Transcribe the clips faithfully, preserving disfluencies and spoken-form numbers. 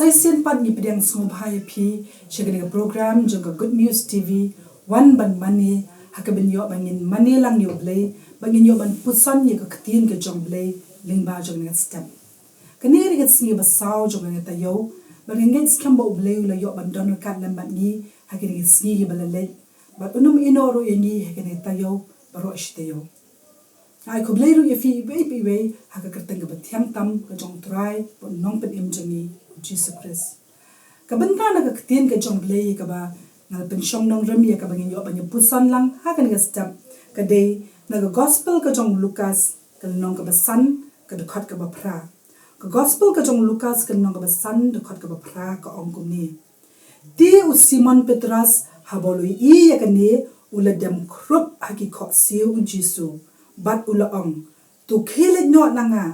Sa shisien pat ngi pdiang sngewbha ïa phi sha kane ka program jong ka Good News T V, Wan ban mane, ha kaba ngin ïoh ba ngin mane lang ïa U Blei, ba ngin ïoh ban puson ïa ka ktien ka jong U Blei lyngba jong kane ka step. Kane ka dei ka sngi ba saw jong kane ka taïew, ba ngin ngeit skhem ba U Blei u la ïoh ban don ryngkat lem bad ngi ha kine ki sngi kiba la leit, bad un ym ïehnoh ruh ïa ngi ha kane ka taïew baroh shi taïew. Nga ai khublei ruh ïa phi iwei pa iwei ha ka kyrteng kaba thiang tam ka jong U Trai bad U Nongpynim jong ngi, U Jisu Khrist. Ka bynta na ka ktien ka jong U Blei ïa kaba nga la pynshong nongrim ïa kaba ngin ïoh ban ïa puson lang ha kane ka step, ka dei na ka Gospel ka jong u Lukas, ka lynnong kaba san, ka dkhot kaba phra. Ka Gospel ka jong u Lukas, ka lynnong kaba san, dkhot kaba phra, ka ong kumne: Te u Simon Petros haba u la ïohi ïa kane, u la dem khrup ha ki khohsiew U Jisu, bad u la ong: To khie leit noh na nga,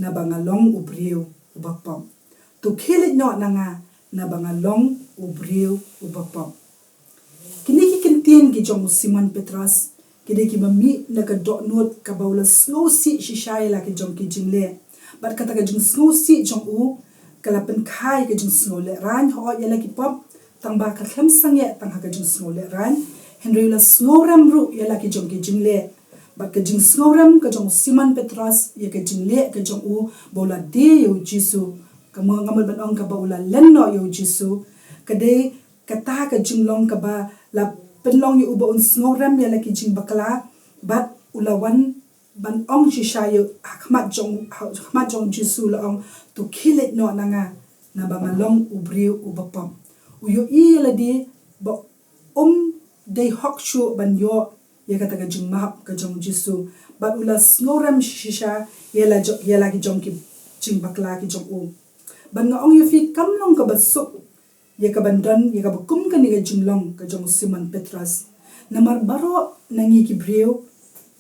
naba nga long u briew uba pop. To khie leit noh na nga, naba nga long u briew uba pop. Kine ki kyntien ki jong u Simon Petros ki dei kiba mih na ka dohnud kaba u la sngewsih shisha ïa la ki jong ki jingleh. Bad kata ka jingsngewsih jong u ka la pynkha ïa ka jingsngewlehraiñ hooid ïa la ki pop, tang ba ka khlem sangeh tang ha ka jingsngewlehraiñ, hynrei u la sngewrem ruh ïa la ki jong ki jingleh. Bad ka jingsngewrem ka jong u Simon Petros ïa ka jingleh ka jong u ba u la die ïa U Jisu, ka mut, nga mut ban ong kaba u la len noh ïa U Jisu, ka dei kata ka jinglong kaba la pynlong ïa u ba un sngewrem ïa la ki jingbakla, bad u la wan ban ong shisha ïa ha khmat jong, ha khmat jong U Jisu, u la ong: To khie leit noh na nga, naba nga long u briew uba pop. U ïohi ïa lade ba um dei hok shuh ban ïoh ïa kata ka jingmap ka jong U Jisu, bad u la sngewrem shisha ïa la jo-, ïa la ki jong ki jingbakla ki jong u. Bad nga ong ïa phi, kam long kaba suk ïa ka ban don ïa kaba kum kane ka jinglong ka jong u Simon Petros. Namar baroh na ngi ki briew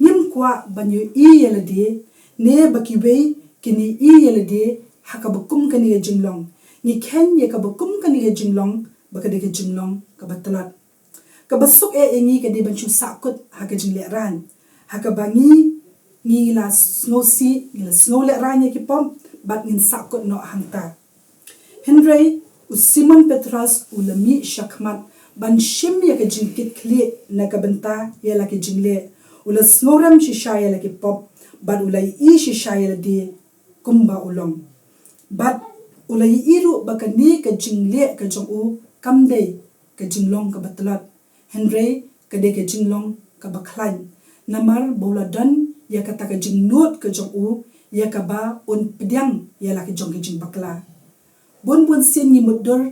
ngim kwah ban ïohi ïa lade, ne ba kiwei kin ïohi ïa lade ha kaba kum kane ka jinglong. Ngi kheiñ ïa kaba kum kane ka jinglong ba ka dei ka jinglong kaba tlot. Kaba suk eh ïa ngi ka dei ban shu sahkut ha ka jinglehraiñ, ha kaba ngi, ngi la sngewsih, ngi la sngewlehraiñ ïa ki pop, bad ngin sahkut noh hangta. Hynrei u Simon Petros u la mih shakhmat ban shim ïa ka jingkitkhlieh na ka bynta ïa la ki jingleh. U la sngewrem shisha ïa la ki pop, bad u la ïohi shisha ïa lade kumba u long. Bad u la ïohi ruh ba kane ka jingleh ka jong u kam dei ka jinglong kaba tlot, hynrei ka dei ka jinglong kaba khlaiñ, namar ba u la don ïa kata ka jingnud ka jong u ïa kaba un pdiang ïa la ki jong ki jingbakla. Bun bun sien ngi mutdur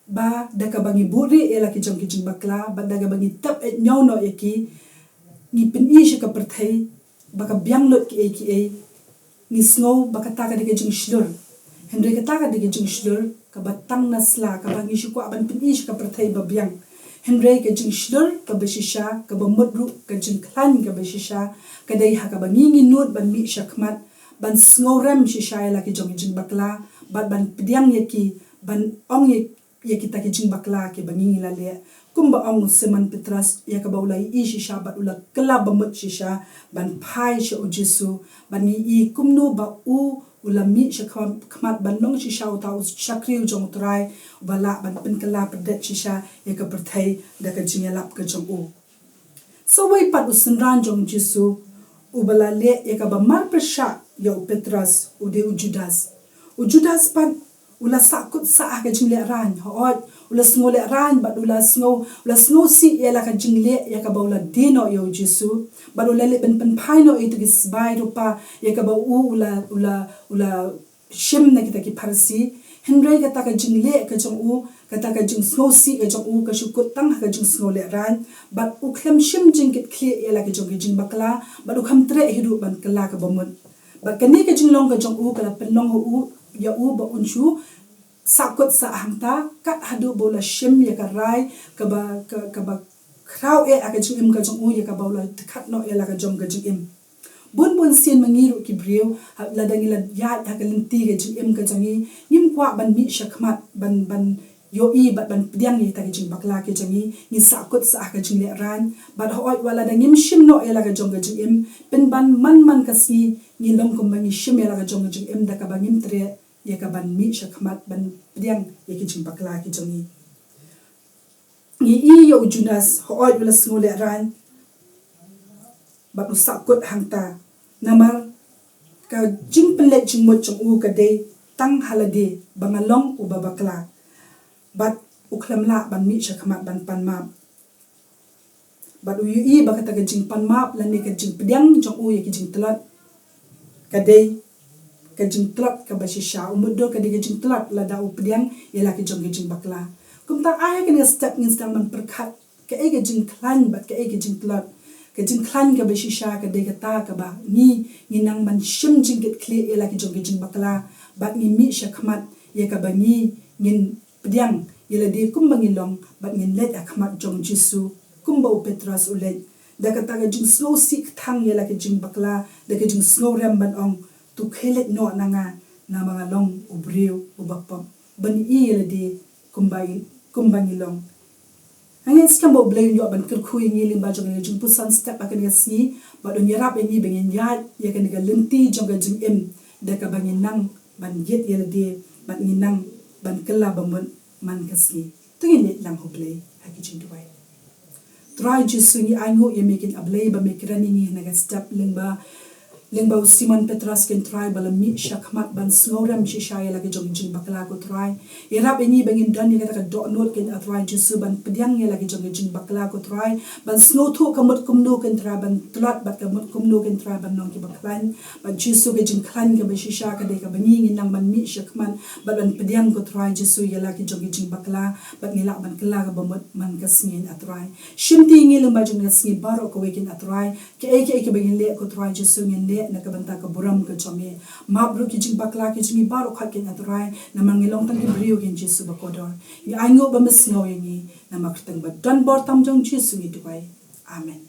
ba da kaba ngi buhrieh ïa la ki jong ki jingbakla, bad da kaba ngi tep eh ñiew noh ïa ki, ngi pyni sha ka pyrthei ba ka biang lut kiei kiei. Ngi sngew ba kata ka dei ka jingshlur. Hynrei kata ka dei ka jingshlur kaba tang na sla, kaba ngi shu kwah ban pyni sha ka pyrthei ba biang. Hynrei ka jingshlur kaba shisha, kaba mut ruh ka jingkhlaiñ kaba shisha, ka dei ha kaba ngi, ngi nud ban mih shakhmat, ban sngewrem shisha ïa la ki jong ki jingbakla, bad ban pdiang ïa ki, ban ong ïa ïa kita ki jingbakla kiba ngi, ngi la leh. Kumba ong u Simon Petros, ïa kaba u la ïohi shisha bad u la kylla bamut shisha ban phai sha u Jisu, bad ngi i kumno ba u, u la mih shakhmat ban long shisha uta u shakri u jong u Trai, uba lah ban pynkylla pyrdet shisha ïa ka pyrthei da ka jingïalap ka jong u. Sa uwei pat u synran jong u Jisu uba la leh ïa kaba marpyrshah ïa u Petros, u dei u Judas. U Judas pat u la sahkut sah ha ka jinglehraiñ, hooid, u la sngewlehraiñ bad u la sngew, u la sngewsih ïa la ka jingleh ïa kaba u la die noh ïa u Jisu, bad u la leit ban pynphai noh ïa kito ki sbai rupa ïa kaba u, u la, u la, u la shim na kita ki Pharisi. Hynrei kata ka jingleh ka jong u, kata ka jingsngewsih ka jong u, ka shu kut tang ha ka jingsngewlehraiñ, bad u khlem shim jingkitkhlieh ïa la ki jong ki jingbakla, bad u khlem treh hi ruh ban kylla kaba mut. Bad kane ka jinglong ka jong u ka la pynlong ha u, ïa u ba un shu sahkut sah hangta, kat haduh ba u la shim ïa ka rai kaba, ka, kaba khraw eh ha ka jingim ka jong u, ïa kaba u la dkhat noh ïa la ka jong ka jingim. Bun bun sien ma ngi ruh ki briew, ha, lada ngi la ïaid ha ka lynti ka jingim ka jong ngi, ngim kwah ban mih shakhmat ban, ban ïohi bad ban pdiang ïa kita ki jingbakla ki jong ngi, ngi sahkut sah ha ka jinglehraiñ, bad hooid wat lada ngim shim noh ïa la ka jong ka jingim, pynban man man ka sngi ngi long kumba ngi shim ïa la ka jong ka jingim da kaba ngim treh ïa ka ban mih shakhmat ban pdiang ïa ki jingbakla ki jong ngi. Ngi i ïa u Judas, hooid u la sngew lehraiñ bad u sahkut hangta, namar ka jingpynleit jingmut jong u ka dei tang ha lade ba nga long uba bakla, bad u khlem lah ban mih shakhmat ban pan map. Bad u ïohi ba kata ka jingpan map lane ka jingpdiang jong u ïa ki jingtlot ka dei ka jingtlot kaba shisha. U mutdur ka dei ka jingtlot lada u pdiang ïa la ki jong ki jingbakla. Kumta ha kane ka step ngin sdang ban pyrkhat kaei ka jingkhlaiñ bad kaei ka jingtlot. Ka jingkhlaiñ kaba shisha ka dei kata kaba ngi, ngi nang ban shim jingkitkhlieh ïa la ki jong ki jingbakla bad ngi mih shakhmat ïa kaba ngi, ngin pdiang ïa lade kumba ngi long bad ngin leit ha khmat jong Jisu kumba u Petros u leit, da kata ka jingsngewsih kthang ïa la ki jingbakla, da ka jingsngewrem ban ong, to khie leit noh na nga, namar nga long u briew uba pop. Ban i ïa lade kumba i, kumba ngi long. Nga ngeit skhem ba U Blei un ïoh ban kyrkhu ïa ngi lyngba jong kane ka jingpuson step ha kane ka sngi, bad un ïarap ïa ngi ba ngin ïaid ïa kane ka lynti jong ka jingim da kaba ngin nang ban ïit ïa lade bad ngin nang ban kylla ba mut man ka sngi. To ngin leit lang ha U Blei ha ki jingduwai. Trai Jisu, ngi ainguh ïa me keiñ A Blei ba me kren ïa ngi ha kane ka step lyngba, lyngba u Simon Petros keiñ Trai ba la mih shakhmat ban sngewrem shisha ïa la ki jong ki jingbakla ko Trai. Ïarap ïa ngi ba ngin don ïa kata ka dohnud keiñ A Trai Jisu ban pdiang ïa la ki jong ki jingbakla ko Trai. Ban sngewthuh ka mut kumno keiñ Trai ban tlot bad ka mut kumno keiñ Trai ban long kiba khlaiñ. Bad Jisu ka jingkhlaiñ kaba shisha ka dei kaba ngi ngin nang ban mih shakhmat bad ban pdiang ko Trai Jisu ïa la ki jong ki jingbakla bad ngi lah ban kylla kaba mut man ka sngi A Trai. Shimti ïa ngi lyngba jong kane ka sngi baroh kawei keiñ A Trai. Kaei kaei kaba ngin leh ko Trai Jisu ngin leh na ka bynta ka burom ka jong me. Map ruh ki jingbakla ki jong ngi baroh khat keiñ A Trai, namar ngi long tang ki briew keiñ Jisu ba kordor. Ngi ainguh ba me sngew ïa ngi, namar kyrteng ba donbor tam jong Jisu ngi duwai. Amen.